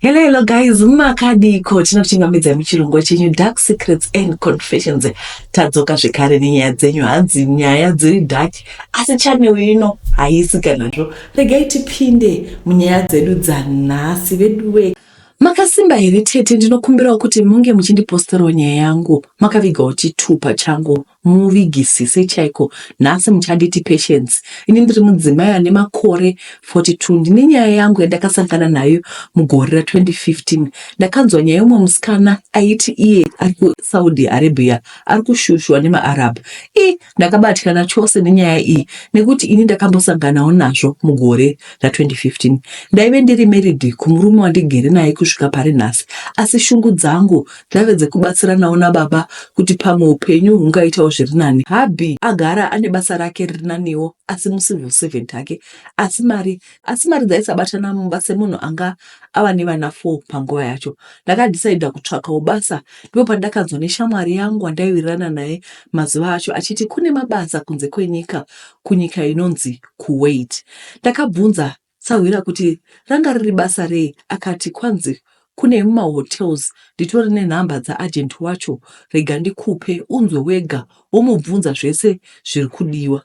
Hello, hello guys, makadiko tinokuchingamidzai muchirongwa chenyu Dark Secrets and Confessions. Tadzoka zvekare nenyaya dzenyu, hanzi nyaya dziri dark, asi channel ino haisi kana zvo. Regai tipinde munyaya dzedu dzanhasi veduwe. Makasimba here tete, ndinokumbirawo kuti munge muchindiposterawo nyaya yangu makavigawo chitupa changu muvigisise chaiko nhasi muchanditi Patience ini ndiri mudzimai ane makore 42 ndine nyaya yangu yandakasangana nayo mugore ra2015 ndakanzwa nyaya yemumwe musikana aiti iye ari kuSaudi Arabia ari kushushwa nemaArab i ndakabatikana chose nenyaya iyi nekuti ini ndakambosanganawo nazvo mugore ra2015 ndaive ndiri married kumurume wandigere naye kusvika pari nhasi asi shungu dzangu dzaive dzekubatsiranawo nababa kuti pamwe upenyu hungaitawo zviri nani. Hubby agara ane basa rake riri naniwo asi mucivil servant hake asi mari asi mari dzaisabatana mumba semunhu anga ava nevana four panguva yacho. Ndakadecider kutsvakawo basa ndipo pandakanzwa neshamwari yangu wandaiwirirana naye mazuva acho achiti kune mabasa kunze kwenyika kunyika inonzi Kuwait. Ndakabvunza Sahwira kuti ranga riri basa rei akati kwanzi kune emumahotels nditori nenhamba dzaagent wacho rega ndikupe unzwe wega womubvunza zvese zviri kudiwa.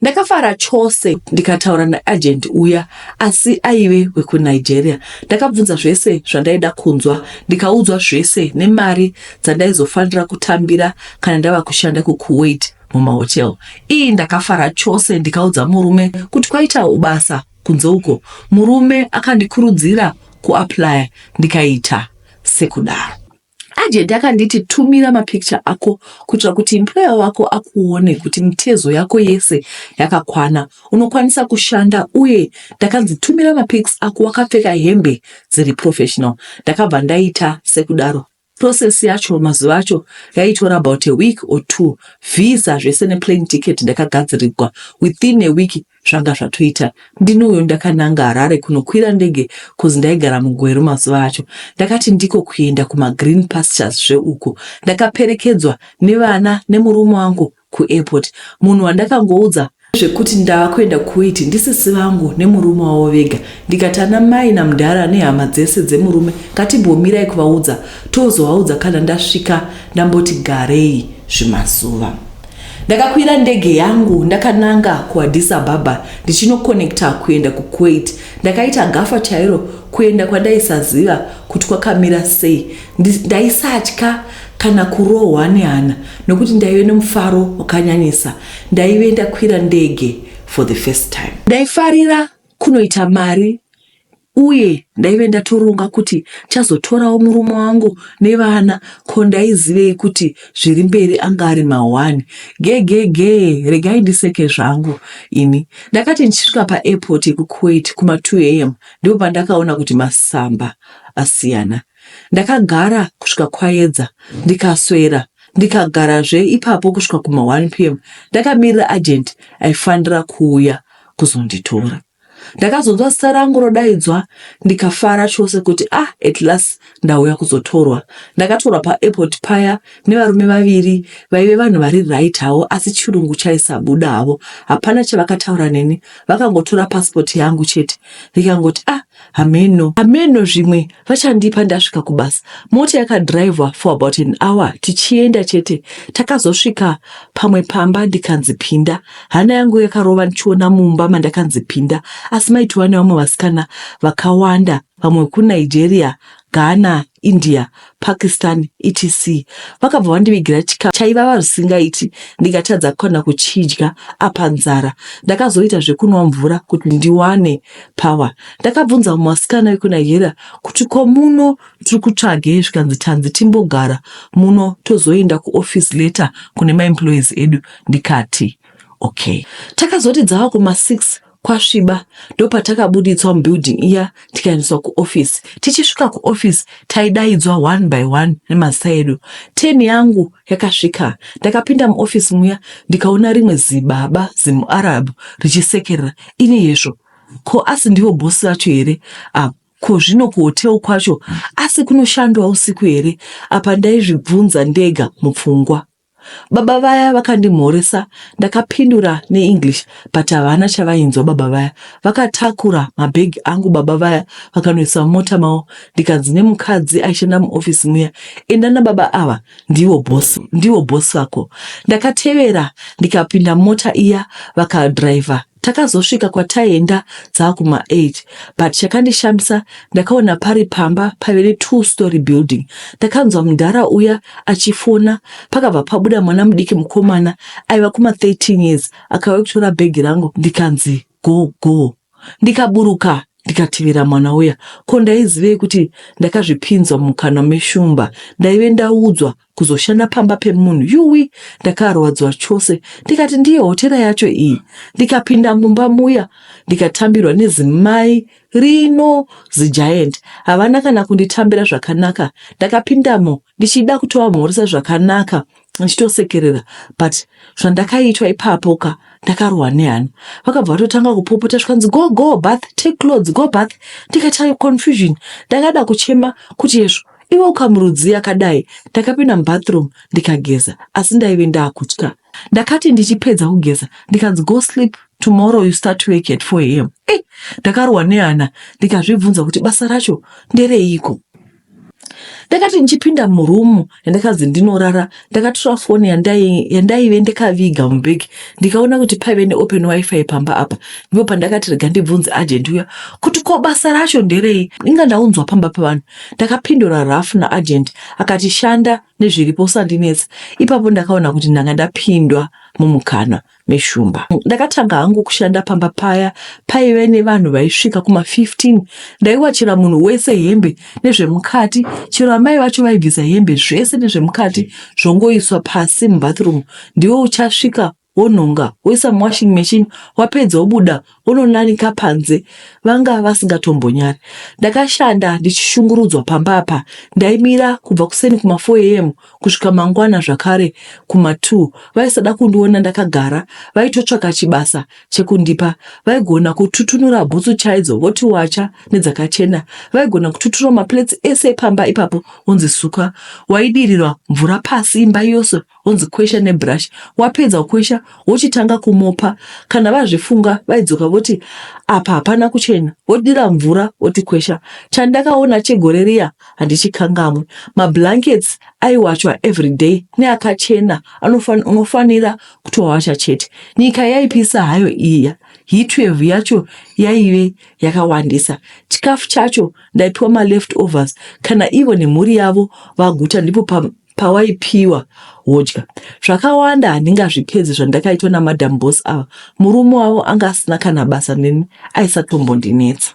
Ndakafara chose ndikataura naagent uya asi aive wekuNigeria. Ndakabvunza zvese zvandaida kunzwa ndikaudzwa zvese nemari dzandaizofanira kutambira kana ndava kushanda kuKuwait mumahotel. Ii ndakafara chose ndikaudza murume kuti kwaita basa kunze uko. Murume akandikurudzira kuapplya ndikaita sekudaro. Agent akanditi tumira mapicture ako kuitira kuti employer wako akuone kuti mitezo yako yese yakakwana unokwanisa kushanda uye ndakanzi tumira mapics ako wakapfeka hembe dziri professional. Ndakabva ndaita sekudaro. Process yacho mazuva acho yaitora about a week or two. Visa zvese neplane ticket ndakagadzirirwa within a week zvanga zvatoita. Ndini uyo ndakananga Harare kunokwira ndege cause ndaigara muGweru mazuva acho. Ndakati ndiko kuenda kumagreen pastures zve uku. Ndakaperekedzwa nevana nemurume wangu kuairport. Munhu wandakangoudza zvekuti ndava kuenda kuWait ndisisi vangu nemurume wavo vega ndikati ana mai namudhara nehama dzese dzemurume ngatimbomirai kuvaudza tozovaudza kana ndasvika ndamboti garei zvimazuva. Ndakakwira ndege yangu ndakananga kuAddis Ababa ndichinokonekta kuenda kuKuwait. Ndakaita gafa chairo kuenda kwandaisaziva kuti kwakamira sei. Ndaisatya kana kurohwa nehana nokuti ndaive nemufaro wakanyanyisa. Ndaive ndakwira ndege for the first time. Ndaifarira kunoita mari uye ndaive ndatoronga kuti ndichazotorawo murume wangu nevana ko ndaizivei kuti zviri mberi anga ari mahwani. Gegegee regai ndiseke zvangu ini. Ndakati ndichisvika paairport yekuKuwait kuma 2 am ndipo pandakaona kuti masamba asiyana. Ndakagara kusvika kwayedza ndikaswera ndikagarazve ipapo kusvika kuma 1 pm ndakamirira agent aifanira kuuya kuzonditora. Ndakazonzwa zita rangu rodaidzwa ndikafara chose kuti ah at last ndauya kuzotorwa. Ndakatorwa paairport paya nevarume vaviri vaive vanhu vari right havo asi chirungu chaisabuda havo. Hapana chavakataura neni vakangotora passport yangu chete ndikangoti ah hameno hameno zvimwe vachandipa ndasvika kubasa. Mota yakadrivwa for about an hour tichienda chete. Takazosvika pamwe pamba ndikanzi pinda. Hana yangu yakarova ndichiona mumba mandakanzi pinda asi maitova nevamwe vasikana vakawanda vamwe vekuNigeria, Ghana, India, Pakistan etc. Vakabva vandivigira chikafu chaivava zvisingaiti ndikatadza kana kuchidya apa nzara. Ndakazoita zvekunwa mvura kuti ndiwane power. Ndakabvunza mumwe vasikana vekuNigeria kuti ko muno tiri kutsvagei zvikanzi tanzi timbogara muno tozoenda kuoffice later kune maemployees edu ndikati okay. Takazoti dzava kuma 6 kwasviba ndopatakabuditswa mubuilding iya tikaendeswa kuoffice. Tichisvika kuoffice taidaidzwa one by one nemazita edu. Turn yangu yakasvika ndakapinda muoffice muya ndikaona rimwe zibaba zimuArab richisekerera ini hezvo ko asi ndivo boss vacho here ava ko zvino kuhotel kwacho asi kunoshandwa usiku here apa ndaizvibvunza ndega mupfungwa. Baba vaya vakandimhoresa ndakapindura neEnglish but havana chavainzwa baba vaya. Vakatakura mabhegi angu baba vaya vakanoisa mumota mavo ndikanzi nemukadzi aishanda muoffice muya enda nababa ava ndivo boss ndivo boss vako. Ndakatevera ndikapinda mota iya vakadriver Takazosvika kwataienda dzakuma 8 but chakandishamisa ndakaona pari pamba paive netwo story building. Ndakanzwa mudhara uya achifona pakabva pabuda mwana mudiki mukomana aiva kuma 13 years akauya kutora bhegi rangu ndikanzi go go ndikaburuka ndikatevera mwana uya. Ko ndaizivei kuti ndakazvipinzwa mukanwa meshumba ndaive ndaudzwa kuzoshanda pamba pemunhu yuwi ndakarwadzwa chose ndikati ndiye hotera yacho iyi ndikapinda mumba muya ndikatambirwa nezimai rino zigiant havana kana kunditambira zvakanaka ndakapindamo ndichida kutovamhoresa zvakanaka ndichitosekerera but zvandakaitwa ipapo ka ndakarohwa nehana vakabva vatotanga kupopota zvikanzi go go bath take clothes go bath ndikaita confusion ndakada kuchema kuti yezvo Iwe ukamurudzi akadai ndakapinda mubathroom ndikageza asi ndaive ndakutya. Ndakati ndichipedza kugeza ndikanzi go sleep tomorrow you start work at 4 am. Eh, ndakarohwa nehana ndikazvibvunza kuti basa racho ndereiko. Ndakati ndichipinda muroom yandakanzi ndinorara ndakatora foni yandaive ndakaviga mubhegi ndikaona kuti paive neopen wifi pamba apa ndipo pandakati rega ndibvunze agent uya kuti ko basa racho nderei inga ndaunzwa pamba pevanhu Ndakapindura rough naagent akati shanda nezviripo usandinetsa. Ipapo ndakaona kuti ndanga ndapindwa mumukanwa meshumba. Ndakatanga hangu kushanda pamba paya paive nevanhu vaisvika kuma 15. Ndaiwachira munhu wese hembe nezvemukati chero amai vacho vaibvisa hembe zvese nezvemukati zvongoiswa pasi mubathroom ndiwe uchasvika wonhonga woisa muwashing machine wapedza wobuda wononanika panze vanga vasingatombonyari ndakashanda ndichishungurudzwa pamba apa ndaimira kubva kuseni kuma 4 am kusvika mangwana zvakare kuma 2 vaisada kundiona ndakagara vaitotsvaka chibasa chekundipa vaigona kututunura bhutsu chaidzo votiwacha nedzakachena vaigona kututura maplates ese epamba ipapo wonzi suka waidirirwa mvura pasi imba yose wonzi kwesha nebrush wapedza kukwesha wochitanga kumopa kana vazvifunga vaidzoka voti apa hapana kuchena vodira mvura voti kwesha chandakaona chegore riya handichikangamwe mablankets aiwachwa everyday neakachena unofanira kutowacha chete nyika yaipisa hayo iya heatwave yacho yaive yakawandisa chikafu chacho ndaipiwa maleftovers kana ivo nemhuri yavo vaguta ndipo pa pawaipiwa wodya. Zvakawanda handingazvipedzi zvandakaitwa namadam boss ava. Murume wavo anga asina kana basa neni aisatombondinetsa.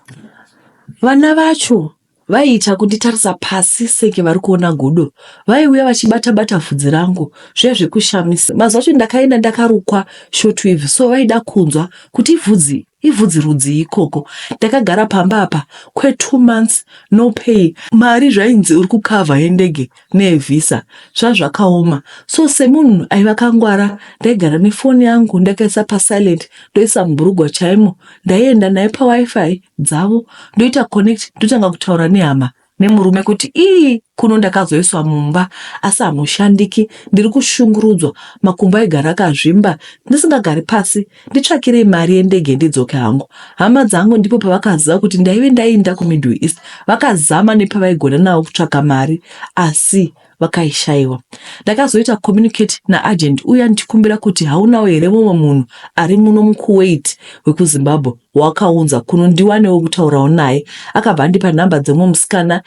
Vana vacho vaiita kunditarisa pasi senge vari kuona gudo. Vaiuya vachibata bata vhudzi rangu zviya zvekushamisa. Mazuva acho ndakaenda ndakarukwa short weave so vaida kunzwa kuti ivhudzi ivhudzi rudzii ikoko. Ndakagara pamba apa kwe2 months no pay. Mari zvainzi uri kukavha yendege nevisa zvazvakaoma so semunhu aiva akangwara ndaigara nefoni yangu ndakaisa pasilent ndoisa mubhurugwa chaimo ndaienda nayo pawifi dzavo ndoita connect ndotanga kutaura nehama nemurume kuti ii kuno ndakazoiswa mumba asi hamushandiki ndiri kushungurudzwa makumbo aigara akazvimba ndisingagari pasi nditsvakirei mari yendege ndidzoke hangu hama dzangu ndipo pavakaziva kuti ndaive ndainda kumiddle east vakazama nepavaigona navo kutsvaka mari asi vakaishaiwa ndakazoita communicate naagent uya ndichikumbira kuti haunawo here mumwe munhu ari muno mukuwait wekuzimbabwe wakaunza kuno ndiwanewo kutaurawo naye akabva andipa nhamba dzemumwe musikana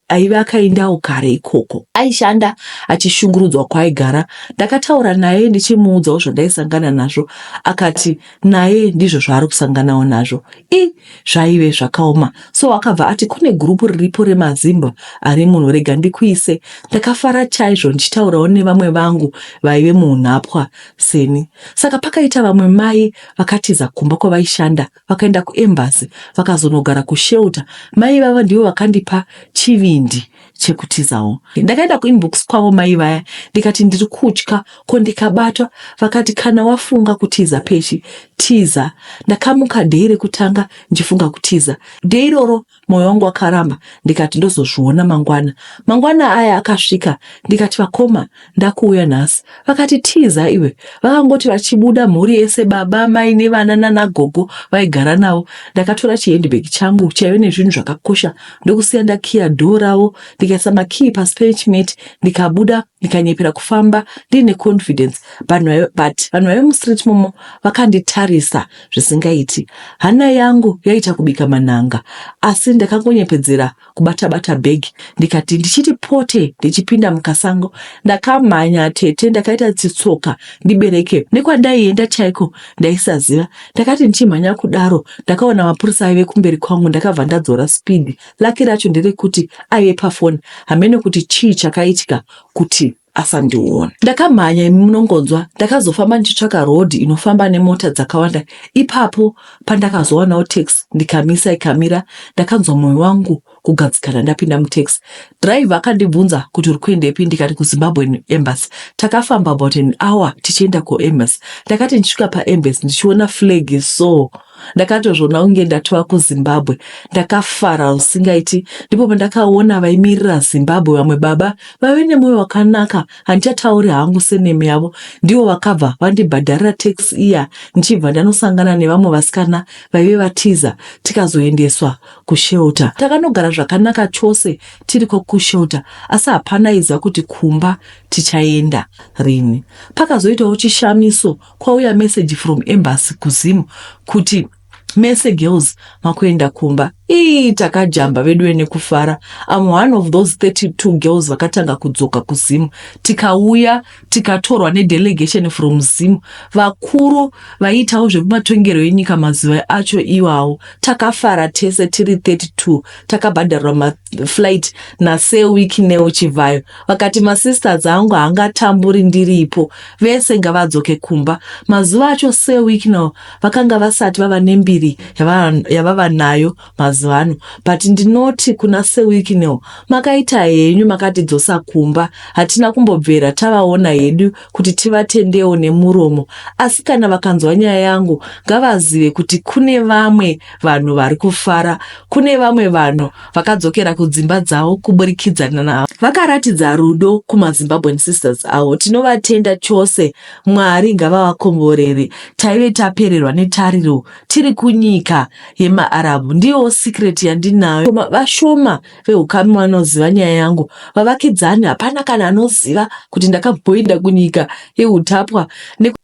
aive akaendawo kare ikoko aishanda achishungurudzwa kwaaigara ndakataura naye ndichimuudzawo zvandaisangana nazvo akati naye ndizvo zvaari kusanganawo nazvo i zvaive zvakaoma so akabva ati kune gurupu riripo remazimba ari muno rega ndikuise ndakafara chaizvo ndichitaurawo nevamwe vangu vaive muunhapwa seni saka pakaita vamwe mai vakatiza kumba kwavaishanda vakaenda kuembassy vakazonogara kushelter mai vava ndivo vakandipa chivindi Chekutizawo. Ndakaenda kuinbox kwavo mai vaya ndikati ndiri kutya ko ndikabatwa vakati kana wafunga kutiza peshi tiza. Ndakamuka day rekutanga ndichifunga kutiza. Day iroro moyo wangu wakaramba ndikati ndozozviona mangwana. Mangwana aya akasvika ndikati vakoma ndakuuya nhasi. Vakati tiza iwe. Vakangoti vachibuda mhuri yese baba mai nevana nanagogo vaigara navo. Ndakatora chihandbag changu chaive nezvinhu zvakakosha ndokusiya ndakiya door ravo ndikaisa makey pasi pechimeti ndikabuda ndikanyepera kufamba ndiine confidence but vanhu vaive mustreet momo vakanditarisa zvisingaiti. Hana yangu yaita kubika manhanga asi ndakangonyepedzera kubata bata bhegi ndikati ndichiti pote ndichipinda mukasango ndakamhanya tete ndakaita tsitsoka ndibereke nekwandaienda chaiko ndaisaziva ndakati ndichimhanya kudaro ndakaona mapurisa aive kumberi kwangu ndakabva ndadzora speed laki racho nderekuti aive pafoni hameno kuti chii chakaitika kuti asandiona. Ndakamhanya imi munongonzwa ndakazofamba ndichitsvaka road inofamba nemota dzakawanda ipapo pandakazowanawo taxi ndikamisa ikamira ndakanzwa moyo wangu kugadzikana ndapinda mutaxi. Driver akandibvunza kuti uri kuendepi ndikati kuZimbabwean Embassy. Takafamba about an hour tichienda kuembassy. Ndakati ndichisvika paembassy ndichiona flag so Ndakatozviona kunge ndatova kuZimbabwe. Ndakafara usingaiti. Ndipo pandakaona vaimirira Zimbabwe vamwe baba vaive nemwoyo wakanaka handichatauri hangu surname yavo. Ndivo vakabva vandibhadharira taxi iya ndichibva ndanosangana nevamwe vasikana vaive vatiza tikazoendeswa kushelter. Takanogara zvakanaka chose tiriko kushelter asi hapana aiziva kuti kumba tichaenda rini. Pakazoitawo chishamiso kwauya message from embassy kuZim kuti mese girls makuenda kumba. Ii takajamba veduwe nekufara. I'm one of those 32 girls vakatanga kudzoka kuZim. Tikauya tikatorwa nedelegation from Zim. Vakuru vaiitawo zvekumatongero enyika mazuva acho iwawo. Takafara tese tiri 32 takabhadharirwa maflight naSir Wicknell Chivhayo. Vakati masisters angu haangatamburi ndiripo vese ngavadzoke kumba. Mazuva acho Sir Wicknell vakanga vasati vava nembiri yavava nayo mazuva ano but ndinoti kuna Sir Wicknell makaita henyu makatidzosa kumba hatina kumbobvera tavaona hedu kuti tivatendewo nemuromo asi kana vakanzwa nyaya yangu ngavazive kuti kune vamwe vanhu vari kufara kune vamwe vanhu vakadzokera kudzimba dzavo kuburikidza navo vakaratidza rudo kumaZimbabwean sisters avo tinovatenda chose Mwari ngavavakomborere taive tapererwa netariro tiri kunyika yemaArab ndiyo secret yandinayo vashoma vehukama vanoziva nyaya yangu vavakidzani hapana kana anoziva kuti ndakamboenda kunyika yeutapwa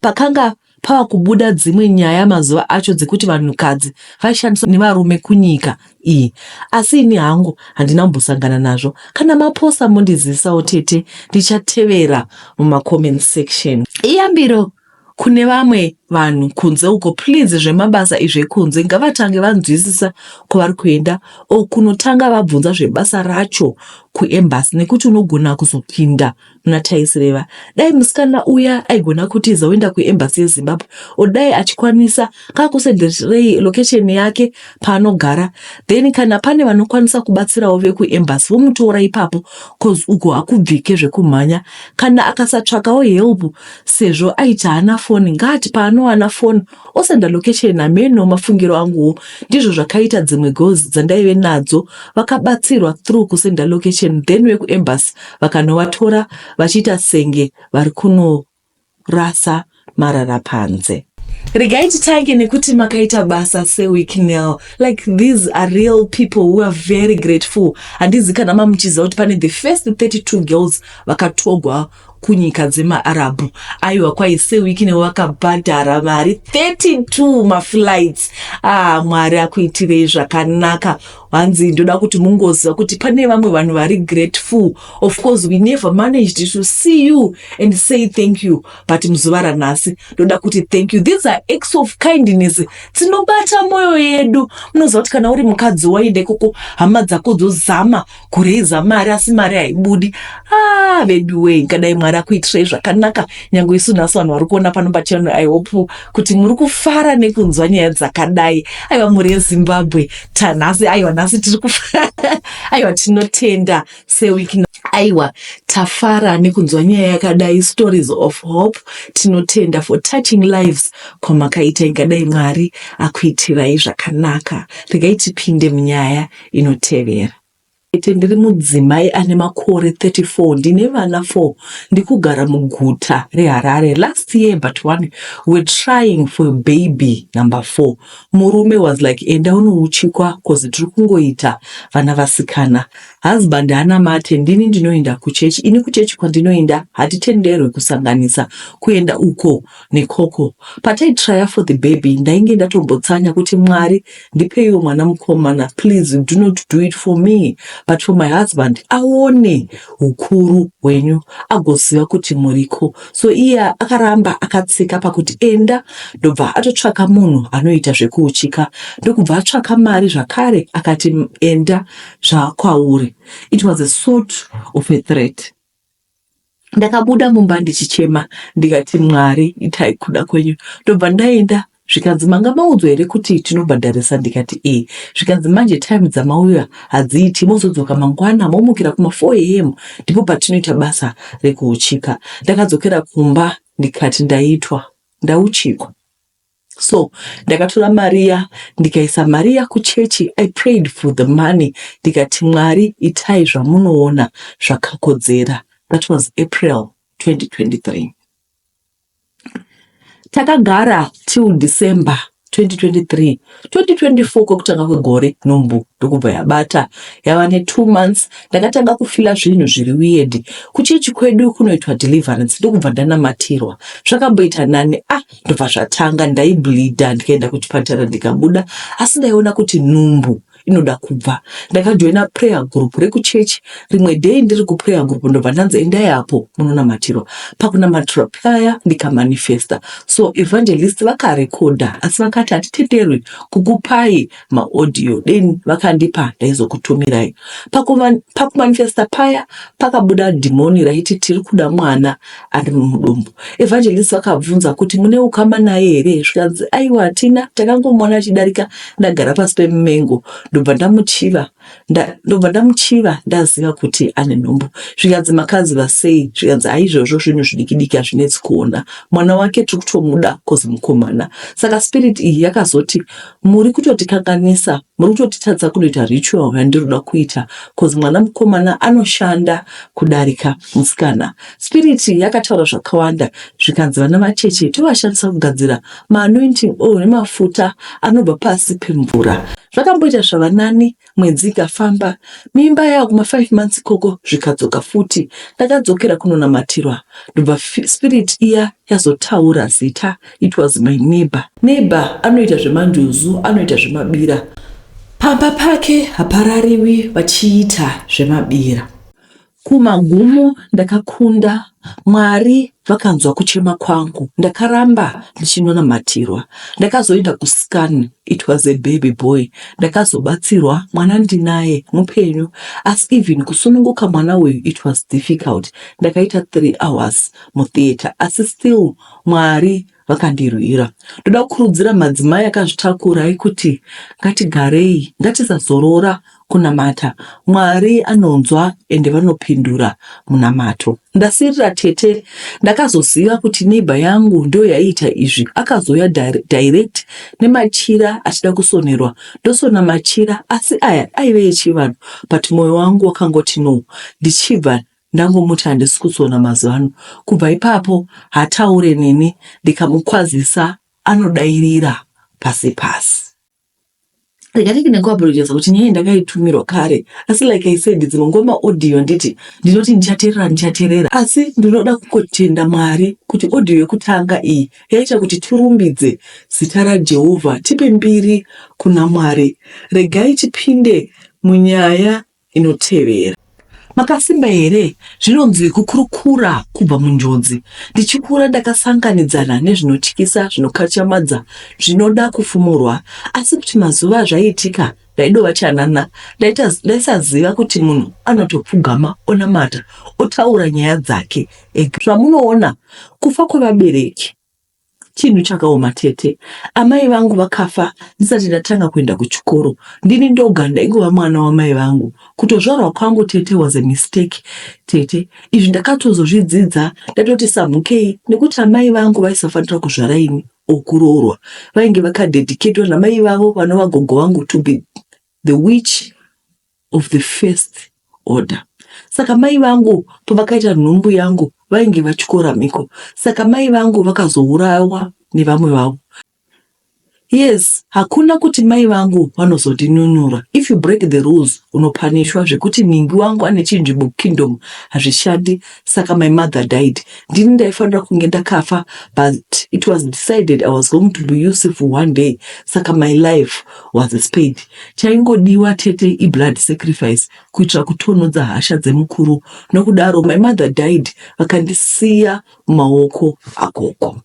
pakanga pava kubuda dzimwe nyaya mazuva acho dzekuti vanhukadzi vaishandiswa nevarume kunyika iyi asi ini hangu handina kumbosangana nazvo kana maposa mondizivisawo tete ndichatevera mumacomment section iyambiro kune vamwe vanhu kunze uko please zvemabasa izvi ekunze ngavatange vanzwisisa kwavari kuenda o kunotanga vabvunza zvebasa racho kuembassy nekuti unogona kuzopinda muna taisireva dai musikana uya aigona kutiza oenda kuembassy yeZimbabwe o dai achikwanisa kakusenderei location yake paanogara then kana pane vanokwanisa kubatsirawo vekuembassy vomutora ipapo cause uko hakubvike zvekumhanya kana akasatsvakawo help sezvo aiti haana foni ngaati paanowana foni osenda location hameno mafungiro anguwo ndizvo zvakaita dzimwe girls dzandaive nadzo vakabatsirwa through kusenda location then vekuembassy vakanovatora vachiita senge vari kunorasa marara panze. Regai titange nekuti makaita basa seWicknell. Like these are real people who are very grateful. Handizi kana mamuchiziva kuti pane the first 32 girls vakatogwa kunyika dzemaArabhu. Aiwa kwai seWicknell vakabhadhara mari 32 maflights. Ah, Mwari akuitirei zvakanaka. Hanzi ndoda kuti mungoziva kuti pane vamwe vanhu vari grateful. Of course we never managed to see you and say thank you, but muzuva ranhasi ndoda kuti thank you. These are acts of kindness dzinobata moyo yedu. Munoziva kuti kana uri mukadzi waenda ikoko hama dzako dzozama kureza mari asi mari haibudi. Ah, veduwee, ngadai Mwari Mwari akuitirei zvakanaka. Nyange isu nhasi vanhu vari kuona pano pachannel, I hope kuti muri kufara nekunzwa nyaya dzakadai. Aiwa, mhuri yeZimbabwe, tanhasi, aiwa, nhasi tiri kufara. Aiwa, tinotenda sewiki. Aiwa, tafara nekunzwa nyaya yakadai, stories of hope. Tinotenda for touching lives kwamakaita. Ingadai Mwari akuitirai zvakanaka. Regai tipinde munyaya inotevera. Ete ndiri mudzimai ane makore 34, ndine vana 4, ndikugara muguta reHarare. Last year but one, we're trying for baby number 4. Murume was like, "Enda unouchikwa, 'cause tiri kungoita vana vasikana." Husband haana mate, ndini ndinoenda kuchechi. Ini kuchechi kwandinoenda hatitenderwi kusanganisa kuenda uko nekoko. Pataitrya for the baby, ndainge ndatombotsanya kuti, "Mwari, ndipeiwo mwana mukomana. Please do not do it for me but for my husband, aone ukuru hwenyu, agoziva kuti muriko." So iye akaramba akatsika pakuti enda, ndobva atotsvaka munhu anoita zvekuuchika, ndokubva atsvaka mari zvakare, akati, "Enda, zvakwauri." It was a sort of a threat. Ndakabuda mumba ndichichema, ndikati, "Mwari, itai kuda kwenyu." Ndobva ndaenda. Zvikanzi, "Manga maudzwa here kuti tinobhadharisa?" Ndikati, "E." Zvikanzi, "Manje time dzamauya hadziiti, mozodzoka mangwana, momukira kuma4 a.m., ndipo patinoita basa rekuuchika." Ndakadzokera kumba ndikati, "Ndaitwa, ndauchikwa." So ndakatora mariya, ndikaisa mariya kuchechi. I prayed for the money, ndikati, "Mwari, itai zvamunoona zvakakodzera." That was April 2023. Takagara till December 2023. 2024, kwekutanga kwegore, nhumbu ndokubva yabata, yava ne2 months. Ndakatanga kufeela zvinhu zviri weird. Kuchechi kwedu kunoitwa deliverance, ndokubva ndanamatirwa. Zvakamboita nani, ah, ndobva zvatanga. Ndaibleeda, ndikaenda kuchipatara, ndikabuda, asi ndaiona kuti nhumbu inoda kubva. Ndakajoina prayer group rekuchechi. Rimwe day ndiri kuprayer group, ndobva ndanzi, "Endai apo munonamatirwa." Pakunamatirwa paya ndikamanifesta. So evangelist vakarekodha, asi vakati, "Hatitenderwi kukupai maaudio, then vakandipa ndaizokutumirai." Pakumanifesta paya pakabuda dhimoni raiti tiri kuda mwana ari mudumbu. Evangelist vakabvunza kuti, "Mune ukama naye here?" Zvikanzi, "Aiwa, hatina, takangomuona achidarika ndagara pasi pemumengo, ndobva ndamuchiva, ndobva ndamuchiva, ndaziva kuti ane nhumbu." Zvikanzi, "Makaziva sei?" Zvikanzi, "Aizvozvo zvinhu zvidiki diki, hazvinetsi kuona. Mwana wake tiri kutomuda 'cause mukomana." Saka spirit iyi yakazoti, "Muri kutotikanganisa, muri kutotitadza kunoita ritual yandiroda kuita, 'cause mwana mukomana anoshanda kudarika musikana." Spirit yakataura zvakawanda. Zvikanzi, "Vana vacheche tovashandisa kugadzira maanointing oil nemafuta anobva pasi pemvura." Zvakamboita zvava nani. Mwedzi ikafamba, mimba yava kuma5 months ikoko, zvikadzoka futi. Ndakadzokera kunonamatirwa, ndobva spirit iya yazotaura zita. It was my neighbor. Neighbor anoita zvemanjuzu, anoita zvemabira. Pamba pake haparariwi vachiita zvemabira. Kumagumo ndakakunda. Mwari vakanzwa kuchema kwangu. Ndakaramba ndichinonamatirwa. Ndakazoenda kuscan. It was a baby boy. Ndakazobatsirwa, mwana ndinaye mupenyu, asi even kusununguka mwana uyu, it was difficult. Ndakaita 3 hours mutheatre, asi still Mwari vakandirwira. Ndoda kukurudzira madzimai akazvitakurai kuti ngatigarei, ngatisazorora kunamata. Mwari anonzwa ende vanopindura munamato. Ndasirira tete, ndakazoziva kuti neighbor yangu ndo yaiita izvi. Akazouya direct nemachira achida kusonerwa. Ndosona machira, asi aya aive echivanhu, but mwoyo wangu wakangoti no. Ndichibva ndangomuti, "Handisi kusona mazuva ano." Kubva ipapo hataure neni. Ndikamukwazisa anodairira pasi pasi. Ndikati ndingoapologisa kuti nyaya ndakaitumirwa kare, asi like I said, dzimwe nguva maaudio nditi ndinoti ndichateerera, ndichateerera, asi ndinoda kungotenda Mwari kuti audio yekutanga iyi yaita kuti tirumbidze zita raJehovha, tipe mbiri kuna Mwari. Regai tipinde munyaya inotevera. Makasimba here? Zvinonzi kukurukura kubva munjodzi. Ndichikura ndakasanganidzana nezvinotyisa, zvinokatyamadza, zvinoda kufumurwa, asi kuti mazuva zvaiitika. Ndaidova chanana, ndaisaziva kuti munhu anotopfugama onamata otaura nyaya dzake ega. Zvamunoona, kufa kwevabereki chinhu chakaoma tete. Amai vangu vakafa ndisati ndatanga kuenda kuchikoro. Ndini ndoga ndaingova mwana wamai vangu. Kutozvarwa kwangu tete was a mistake tete. Izvi ndakatozozvidzidza ndatoti samhukei nekuti amai vangu vaisafanira kuzvara ini or kuroorwa. Vainge vakadedicatwa namai vavo vanova gogo vangu to be the witch of the first order. Saka mai vangu pavakaita nhumbu yangu vainge vatyora mhiko. Saka mai vangu vakazourawa nevamwe vavo. Yes, hakuna kuti mai vangu vanozondinunura. If you break the rules unopanishwa zvekuti ningi wangu ane chinzvimbo kingdom hazvishandi. Saka my mother died. Ndini ndaifanira kunge ndakafa but it was decided I was going to be useful one day. Saka my life was spared. Chaingodiwa tete iblood sacrifice kuitira kutonhodza hasha dzemukuru. Nokudaro my mother died vakandisiya mumaoko agogo.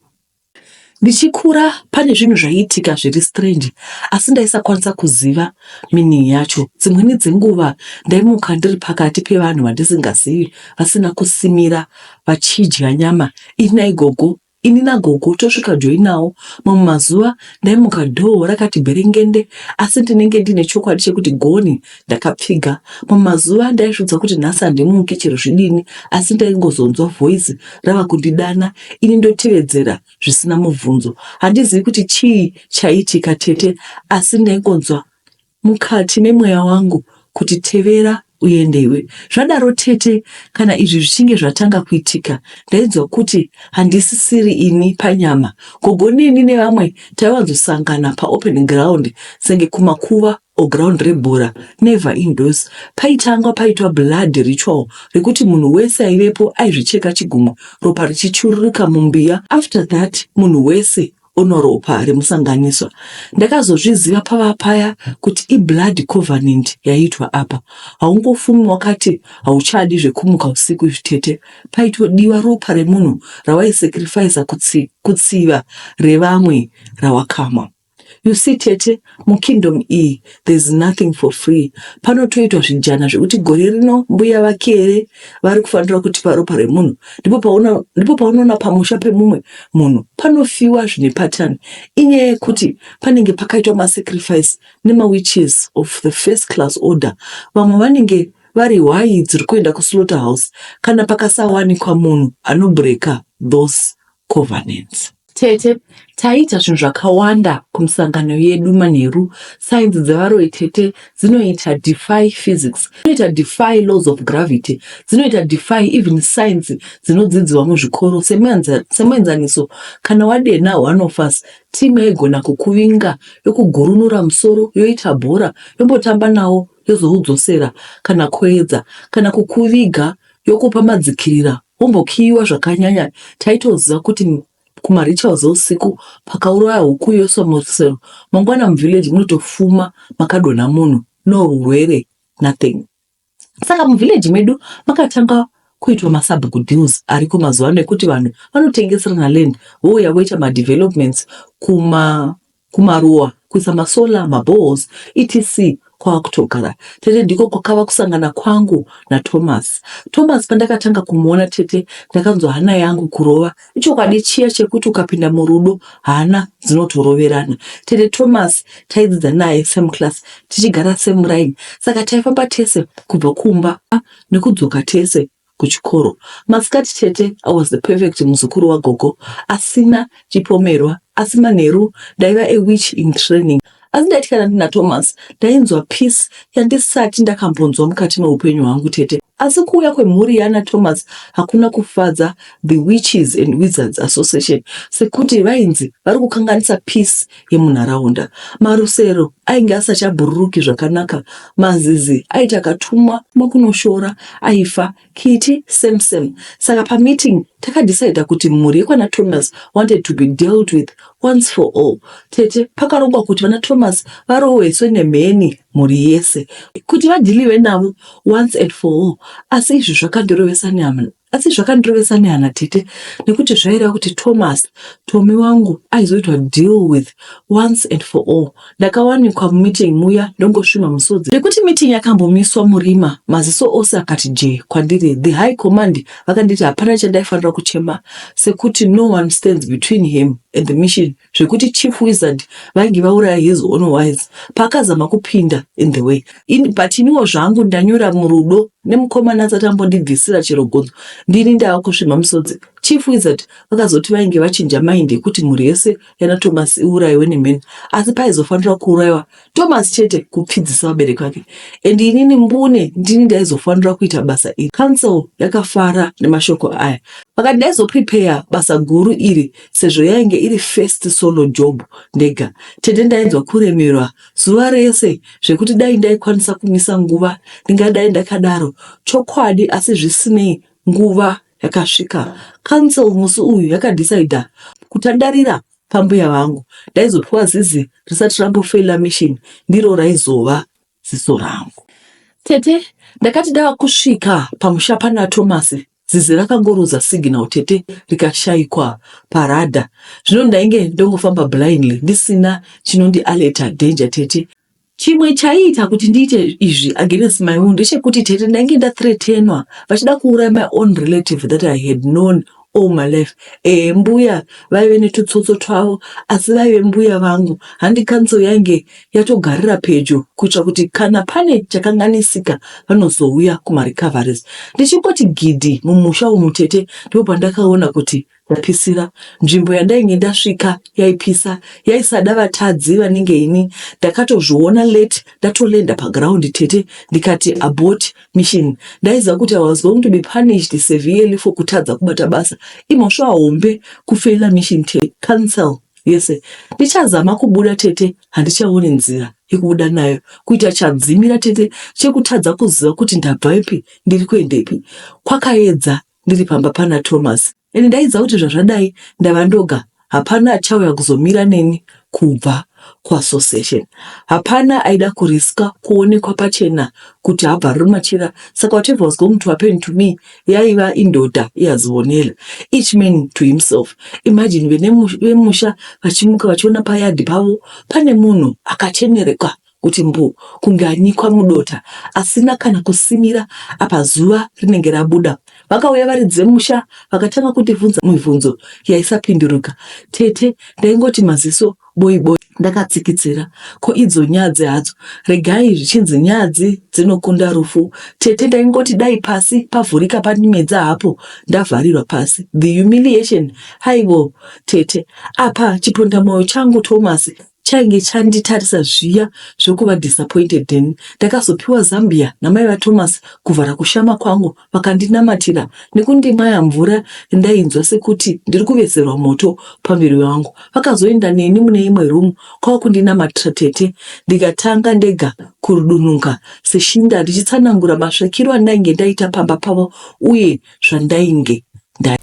Ndichikura pane zvinhu zvaiitika zviri strange asi ndaisakwanisa kuziva meaning yacho. Dzimweni dzenguva ndaimuka ndiri pakati pevanhu vandisingazivi vasina kusimira vachidya nyama ini naigogo ini nagogo tosvika joinawo. Mamwe mazuva ndaimuka door rakati bherengende asi ndinenge ndine chokwadi chekuti goni ndakapfiga. Mamwe mazuva ndaizviudza kuti nhasi handimuki chero zvidini asi ndaingozonzwa voice rava kundidana ini ndotevedzera zvisina mubvunzo. Handizivi kuti chii chaiitika tete asi ndaingonzwa mukati memweya wangu kuti tevera uende iwe. Zvadaro tete kana izvi zvichinge zvatanga kuitika ndainzwa kuti handisisiri ini panyama. Gogo neni nevamwe taiwanzosangana paopen ground senge kumakuva or ground rebhora never indoors. Paitangwa paitwa blood ritual rekuti munhu wese aivepo aizvicheka chigumwe ropa richichururika mumbiya. After that munhu wese onwa ropa remusanganiswa. Ndakazozviziva pava paya kuti iblood covenant yaiitwa apa. Haungofumi wakati hauchadi zvekumuka usiku izvi tete. Paitodiwa ropa remunhu rawaisacrificer kutsiva revamwe rawakamwa. You see tete, mukingdom iyi there's nothing for free. Panotoitwa zvijana zvekuti gore rino mbuya vakere vari kufanira kutipa ropa remunhu. Ndipo paunoona pamusha pemumwe munhu panofiwa zvine pattern. Inyaya yekuti panenge pakaitwa masacrifice nemawitches of the first class order. Vamwe vanenge vari hwai dziri kuenda kuslaughter house kana pakasawanikwa munhu anobreka those covenants. Tete, taiita zvinhu zvakawanda kumisangano yedu manheru. Sainzi dzevaroyi tete dzinoita defy physics, dzinoita defy laws of gravity, dzinoita defy even science dzinodzidziwa muzvikoro. Semuenzaniso, kana wadenha one of us, team yaigona kukuvinga yokugurunura musoro yoita bhora yombotamba nawo yozoudzosera kana koedza, kana kukuviga yokupa madzikirira wombokiyiwa zvakanyanya. Taitoziva kuti kumarituals eusiku pakauraya huku yoiswa murusero, mangwana muvillage munotofuma makadonha munhu, no rurwere nothing. Saka muvillage medu makatanga kuitwa masabhuku deals ariko mazuva ano ekuti vanhu vanotengeserana land vouya voita madevelopments kumaruwa, kuisa masolar, maboreholes etc kwava kutogara. Tete, ndiko kwakava kusangana kwangu naThomas. Thomas pandakatanga kumuona tete ndakanzwa hana yangu kurova. Ichokwadi chiya chekuti ukapinda murudo hana dzinotoroverana. Tete, Thomas taidzidza naye same class tichigara same line, saka taifamba tese kubva kumba nekudzoka tese kuchikoro. Masikati tete I was the perfect muzukuru wagogo asina chipomerwa, asi manheru ndaiva a witch in training. Asi ndaiti kana ndina Thomas ndainzwa peace yandisati ndakambonzwa mukati meupenyu hwangu tete. Asi kuuya kwemhuri yana Thomas hakuna kufadza the Witches and Wizards Association sekuti vainzi vari kukanganisa peace yemunharaunda. Marusero ainge asachabhururuki zvakanaka, mazizi aiti akatumwa kunoshora aifa, kiti same same. Saka pameeting takadecida kuti mhuri yekwana Thomas wanted to be dealt with once for all. Tete, pakarongwa kuti vana Thomas varohweswe nemheni mhuri yese kuti vadhiliwe navo once and for all. Asi izvi zvakandirovesa Asi zvakandirovesa nehana tete nekuti zvaireva kuti Thomas, Tommy wangu aizoitwa deal with once and for all. Ndakawanikwa mumeeting muya ndongosvima musodzi nekuti meeting yakambomiswa murima maziso ose akati jee kwandiri. The high command vakanditi hapana chandaifanira kuchema sekuti no one stands between him and the mission zvekuti chief wizard vainge vauraya his own wise paakazama kupinda in the way. In, but iniwo zvangu ndanyura murudo nemukomana asati ambondibvisira chero gonzo ndini ndava kusvimha musodzi. Chief wizard vakazoti vainge vachinja mind yekuti mhuri yese yana Thomas iurayiwe nemheni asi paizofanira kuurayiwa Thomas chete kupfidzisa vabereki vake and inini mbune ndini ndaizofanira kuita basa iri. Council yakafara nemashoko aya vakati ndaizoprepare basa guru iri sezvo yainge iri first solo job ndega. Tete ndainzwa kuremerwa zuva rese zvekuti dai ndaikwanisa kumisa nguva ndingadai ndakadaro chokwadi asi zvisinei nguva yakasvika. Council musi uyu yakadecider kutandarira pambuya vangu. Ndaizopiwa zizi risati rambofeila mission ndiro raizova ziso rangu. Tete ndakati ndava kusvika pamusha pana Thomas zizi rakangoruza signal tete rikashaikwa paradar. Zvino ndainge ndongofamba blindly ndisina chinondi alerta danger tete. Chimwe chaiita kuti ndiite izvi against my will ndechekuti tete ndainge ndathreatenwa vachida kuuraya my own relative that I had known all my life. Ehe mbuya vaive netutsotso twavo asi vaive mbuya vangu. Handi council yainge yatogarira pedyo kuitira kuti kana pane chakanganisika vanozouya kumarecoveries. Ndichingoti gidhi mumusha umu tete ndipo pandakaona kuti Ndapisira. Nzvimbo yandainge ndasvika yaipisa yaisada vatadzi vanenge ini. Ndakatozviona late ndatolenda paground tete ndikati abort mission. Ndaiziva kuti I was going to be punished severely for kutadza kubata basa. Imhosva hombe kufeila mission tete. Cancel yese. Ndichazama kubuda tete handichaoni nzira yekubuda nayo. Kuita chadzimira tete chekutadza kuziva kuti ndabvepi ndiri kuendepi. Kwakaedza ndiri pamba pana Thomas and ndaiziva kuti zvazvadai ndava ndoga hapana achauya kuzomira neni kubva kuassociation. Hapana aida kuriska kuonekwa pachena kuti habvaruri machira saka whatever was going to happen to me yaiva indoda iyazionela each man to himself. Imagine vemusha vachimuka vachiona payadhi pavo pane munhu akachenereka kuti mbu kunge anyikwa mudota asina kana kusimira apa zuva rinenge rabuda. Vakauya varidzi vemusha vakatanga kundibvunza mibvunzo yaisapinduruka. Tete ndaingoti maziso boi boi ndakatsikitsira. Ko idzo nyadzi hadzo regai zvichinzi nyadzi dzinokunda rufu. Tete ndaingoti dai pasi pavhurika pandimedza hapo ndavharirwa pasi. The humiliation haiwo tete. Apa chipondamoyo changu Thomas chainge chanditarisa zviya zvekuva disappointed neni. Ndakazopiwa zambia namai vaThomas kuvhara kushama kwangu vakandinamatira nekundimwaya mvura yandainzwa sekuti ndiri kuveserwa moto pamuviri wangu. Vakazoenda neni mune imwe room kwava kundinamatira tete ndikatanga ndega kurudununga seshinda ndichitsanangura masvikiro andainge ndaita pamba pavo uye zvandainge nda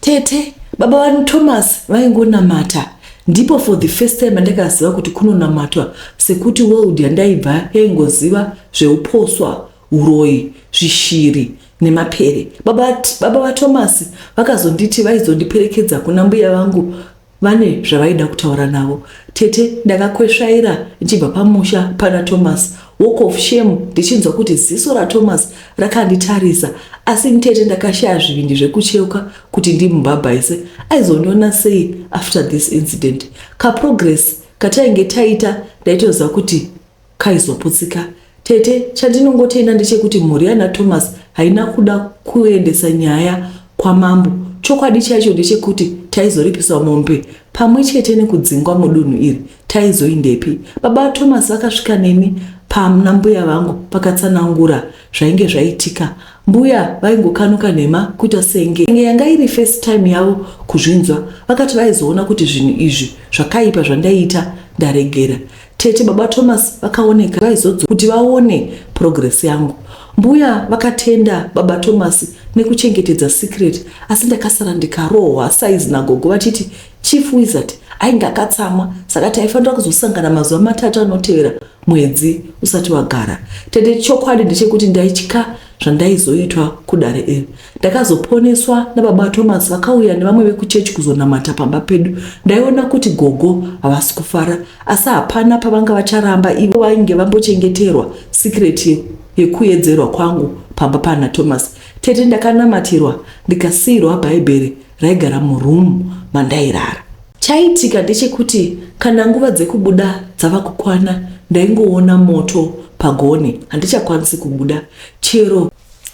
Tete, baba vaThomas vaingonamata ndipo for the first time andakaziva kuti kunonamatwa sekuti world yandaibva yaingoziva zveuposwa, uroyi, zvishiri nemapere. Baba, baba vaThomas vakazonditi vaizondiperekedza kuna mbuya vangu Vane zvavaida kutaura navo. Tete ndakakwesvaira ndichibva pamusha pana Thomas. Walk of shame ndichinzwa kuti ziso raThomas rakanditarisa asi ini tete ndakashaya zvivindi zvekucheuka kuti ndimubhabhaise. Aizondiona sei after this incident? Kaprogress katainge taita ndaitoziva kuti Kaizoputsika. Tete, chandinongotenda ndechekuti mhuri yana Thomas haina kuda kuendesa nyaya kwamambo. Chokwadi chaicho ndechekuti taizoripiswa mombe pamwe chete nekudzingwa mudunhu iri. Taizoindepi? Baba Thomas vakasvika neni pana mbuya vangu vakatsanangura zvainge zvaitika. Mbuya vaingokanuka nhema kuita senge yanga iri first time yavo kuzvinzwa. Vakati vaizoona kuti zvinhu izvi zvakaipa zvandaiita ndaregera. Tete baba Thomas vakaoneka vaizodzo kuti vaone progress yangu. Mbuya vakatenda baba Thomas nekuchengetedza secret asi ndakasara ndikarohwa size nagogo vachiti Chief Wizard ainge akatsamwa saka taifanira kuzosangana mazuva matatu anotevera mwedzi usati wagara. Tete chokwadi ndechekuti ndaitya. zvandaizoitwa kudare iri. Ndakazoponeswa nababa Thomas vakauya nevamwe vekuchechi kuzonamata pamba pedu. Ndaiona kuti gogo havasi kufara asi hapana pavanga vacharamba ivo vainge vambochengeterwa secret yekuedzerwa kwangu pamba pana Thomas. Tete ndakanamatirwa ndikasiirwa bhaibheri raigara muroom mandairara. Chaiitika ndechekuti kana nguva dzekubuda dzava kukwana ndaingoona moto pagonhi handichakwanisi kubuda chero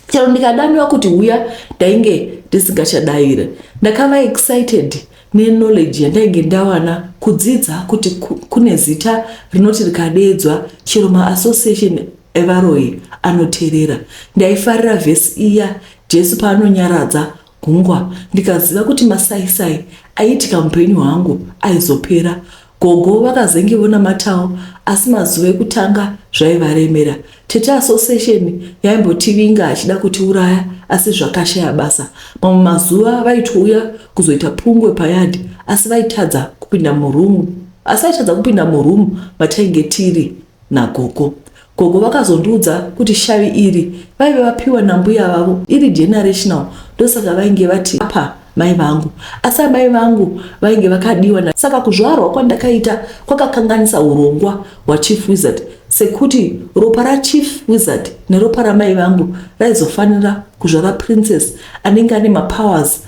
chero ndikadaniwa kuti huya ndainge ndisingachadaire. Ndakava excited neknowledge yandainge ndawana kudzidza kuti kune zita rinoti rikadeedzwa chero maassociation evaroyi anoteerera. Ndaifarira vhesi iya Jesu paanonyaradza gungwa ndikaziva kuti masaisai aiitika mupenyu hwangu aizopera. Gogo vakazenge vonamatawo asi mazuva ekutanga zvaivaremera. Tete association yaimbotivinga achida kutiuraya asi zvakashaya basa. Mamwe mazuva vaitouya kuzoita pungwe payard asi vaitadza kupinda muroom asi vaitadza kupinda muroom matainge tiri nagogo. Gogo vakazondiudza kuti shavi iri vaive vapiwa nambuya vavo iri generational ndosaka vainge vati apa mai vangu asi amai vangu vainge vakadiwa na saka kuzvarwa kwandakaita kwakakanganisa urongwa hwachief wizard sekuti ropa rachief wizard neropa ramai vangu raizofanira kuzvara princess anenge ane mapowers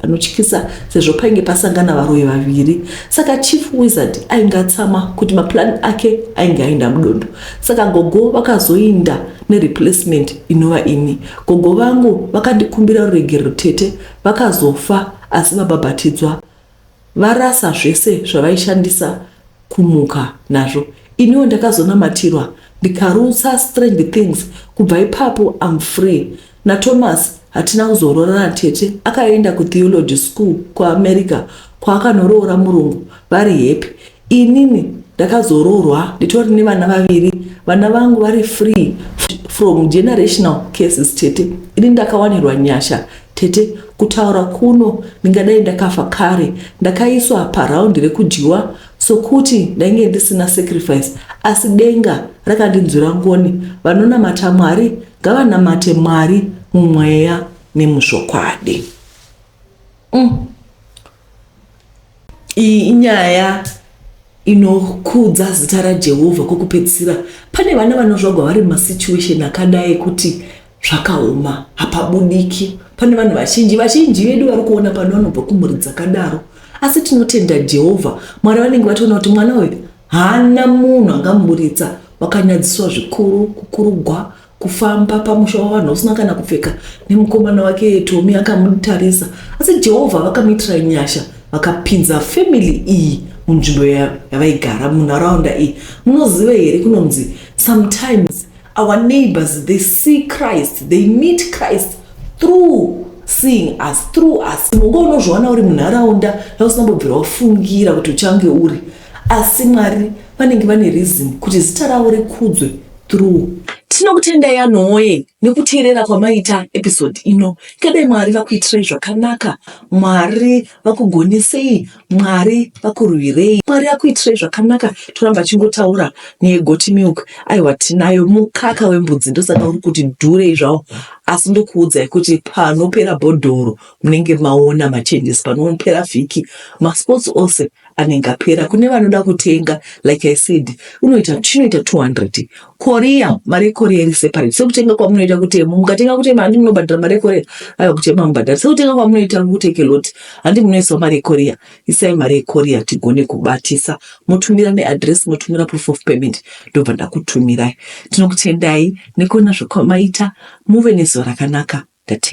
anotyisa sezvo painge pasangana varoyi vaviri. Saka chief wizard ainge atsamwa kuti maplan ake ainge aenda mudondo. Saka gogo vakazoinda nereplacement inova ini. Gogo vangu vakandikumbira ruregerero tete vakazofa asi vabhabhatidzwa varasa zvese zvavaishandisa kumuka nazvo. Iniwo ndakazonamatirwa ndikarutsa strange things kubva ipapo I'm free. NaThomas hatina kuzoroorana tete akaenda kutheology school kuAmerica kwaakanoroora murungu vari happy. Inini ndakazoroorwa nditori nevana vaviri vana vangu vari free from generational cases tete. Ini ndakawanirwa nyasha tete kutaura kuno ndingadai ndakafa kare. Ndakaiswa paraundi rekudyiwa sokuti ndainge ndisina sacrifice asi denga rakandinzwira ngoni. Vanonamata Mwari ngavanamate Mwari mumweya nemuzvokwadi. Iyi inyaya inokudza zita raJehovha kwekupedzisira. Pane vana vanozvagwa vari mumasituation akadai ekuti zvakaoma, hapabudiki. Pane vanhu vazhinji vazhinji vedu vari kuona pano vanobva kumhuri dzakadaro, asi tinotenda Jehovha Mwari vanenge vatoona kuti mwana uyu haana munhu angamuburitsa. Wakanyadziswa zvikuru, kukurugwa, kufamba pamusha wavanhu usina kana kupfeka, nemukomana wake Tomi akamutarisa, asi Jehovha vakamuitira nyasha, vakapinza family iyi munzvimbo yavaigara munharaunda iyi. Munoziva here kunonzi sometimes our neighbors, they see Christ, they meet Christ through seeing us, through us. Mungu unozviwana uri munharaunda yausina kumbobvira wafungira kuti uchange uri, asi Mwari vanenge vane reason kuti zita ravo rikudzwe through. Tinokutendai anhu woye nekuteerera kwamaita episode ino. Ingadai Mwari vakuitirai zvakanaka, Mwari vakugonesei, Mwari vakurwirei, Mwari akuitirai zvakanaka. Toramba achingotaura negoat milk, aiwa tinayo mukaka wembudzi, ndosaka uri kuti dhurei zvawo, asi ndokuudzai kuti panopera bhodhoro munenge maona machanges, panopera vhiki masports ose anenge apera. Kune vanoda kutenga, like I said, unoita chinoita 200 Korea, mari yeKorea iri separate. Sekutenga kwamunoita kutemu, mukatenga kutema handi munobhadhara mari yeKorea, aiwa kutema mubhadhara. Sekutenga kwamunoita kutekeloti handi munoisawo mari yeKorea. Isai mari yeKorea tigone kubatisa, motumira neaddress, motumira proof of payment, ndobva ndakutumirai. Tinokutendai nekuona zvakwamaita, muve nezuva rakanaka. Ndatenda.